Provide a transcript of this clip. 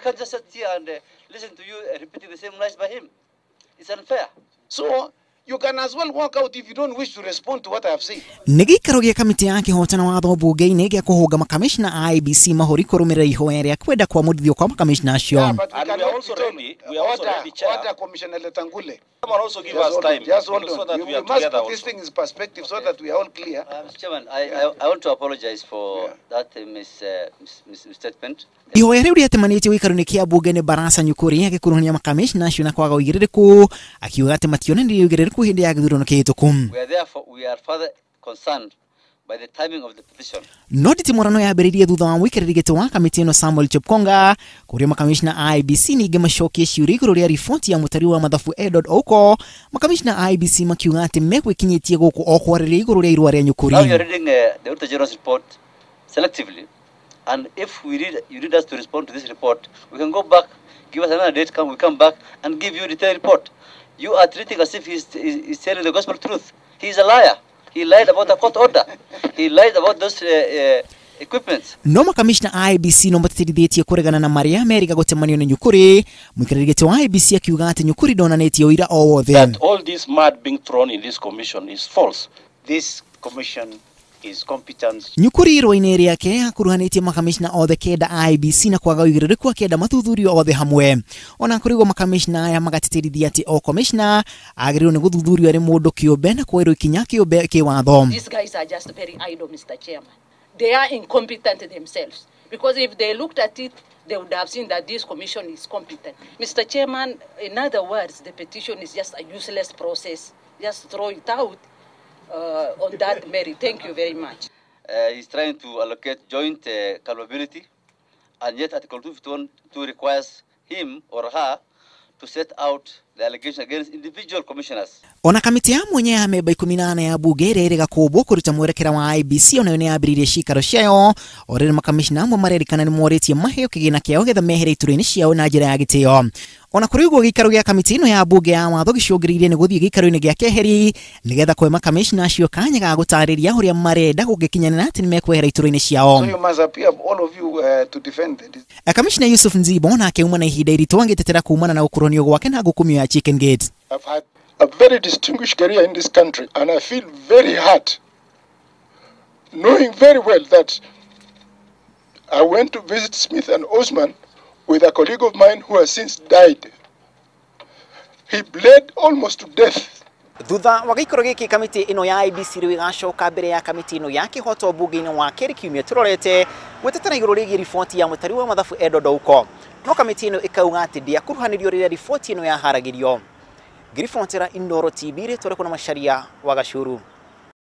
can't just sit here and listen to you repeating the same lies by him. It's unfair. So you can as well walk out if you don't wish to respond to what I have said. Nĩ gĩikaro gĩa kamĩtĩ ya kĩhooto na watho mbunge-inĩ gĩa kũhũnga makamishna a IEBC mahũri kũrũmĩrĩra ihoya rĩa kwenda kwamũrithio kwa makamishna acio. Yeah, but we And we cannot are also be told- ready. We are also Order, ready, Chair. order, Commissioner Letangule. Someone also give Just us hold time on, just hold so on. that We, we we are must together put this also. thing in perspective so that we are all clear. Mr. Chairman, I want to apologize for that misstatement. Ihoya rĩu rĩatemanĩtio gĩikaro-inĩ kĩa mbunge nĩ Barasa Nyukuri agĩkuruhania makamishna acio na kwaga ũigĩrĩrĩku, akiuga atĩ mationanirie ũigĩrĩrĩku hĩndĩ ya gĩthurano kĩhĩtũku. We are therefore we are further concerned by the timing of the petition. No nditimũrano yambĩrĩirie thutha wa mũikarĩri gĩtĩ wa kamĩtĩ ĩno Samuel Chepkonga kũrĩa makamishna a IEBC ningĩ macokie ciũria igũrũ rĩa riboti ya mũtari wa mathabu Edward Ouko. Makamishna a IEBC makiuga atĩ megwĩkinyĩtie gũkũ o kwarĩrĩria igũrũ rĩa irũa rĩa Nyukuri. Now you are reading the Auditor General's report selectively, and if we read, you need us to respond to this report, we can go back, give us another date, we come back and give you a detailed report. You are treating as if he's telling the gospel truth. He is a liar. He lied about the court order. He lied about those equipments. No makamishna a IEBC no matetithĩtie kũregana na marĩa merĩga gũtemanio nĩ Nyukuri. Mũikarĩri gĩtĩ wa IEBC akiuga atĩ Nyukuri ndonanĩtie ũira o wothe. That all this mud being thrown in this commission is false. This commission is competent. Nyukuri irũa-inĩ rĩake akuruhanĩtie makamishna othe kenda a IEBC na kwaga ũigĩrĩrĩku akĩenda mathuthurio othe hamwe. Ona kũrĩ ũguo makamishna aya magatĩtĩrithia atĩ o komishna agĩrĩirwo nĩ gũthuthurio arĩ mũndũ kĩũmbe na kuoerwo ikinya kĩũmbe kĩwatho. These guys are just very idle, Mr. Chairman. They are incompetent themselves. Because if they looked at it, they would have seen that this commission is competent. Mr. Chairman, in other words, the petition is just a useless process. Just throw it out on that merit. Thank you very much. He's trying to allocate joint culpability, and yet Article 251(2) requires him or her to set out the allegation against individual commissioners. Ona kamĩtĩ ya mwanya ya memba 18 ya bunge ĩrĩa ĩrĩga kũmbwo kũruta mwerekera wa IEBC onayo nĩ yambĩrĩirie cikaro ciayo. O rĩrĩ makamishna amwe marerĩkana nĩ morĩtie maheo kĩgĩna kĩao getha mehere iturwa-inĩ ciao na njĩra ya gĩtĩo. Ona kũrĩ ũguo gĩikaro gĩa kamĩtĩ ĩno ya bunge ya watho gĩcũngĩrĩirie nĩ gũthiĩ gĩikaro-inĩ gĩa keheri nĩgetha kũhe makamishna acio kanya ga gũtarĩria ũrĩa marenda gũgĩkinyanĩra atĩ nĩmekwehera iturwa-inĩ ciao. So you must appear, all of you, to defend this. Kamishna Yusuf Nzibo nake auma na ihinda iritũ agĩtetera kumana na gũkuruhanio gwake na ngukumio ya Chicken Gate. I've had a very distinguished career in this country, and I feel very hurt knowing very well that I went to visit Smith and Osman with a colleague of mine who has since died. He bled almost to death. Thutha wa gĩikaro gĩkĩ kamĩtĩ ĩno ya IEBC rĩu ĩgacoka mbere ya kamĩtĩ ĩno ya kĩhoto mbunge-inĩ wa kerĩ kiumia tũrorete gwĩtetera igũrũ rĩgiĩ riboti ya mũtari wa mathabu Edward Ouko. No kamĩtĩ ĩno ĩkauga atĩ ndĩakuruhanĩrio rĩrĩa riboti ĩno yaharagĩrio. Ngĩribotera Inooro TV rĩtwa rĩakwa na Macharia wa Gacuru.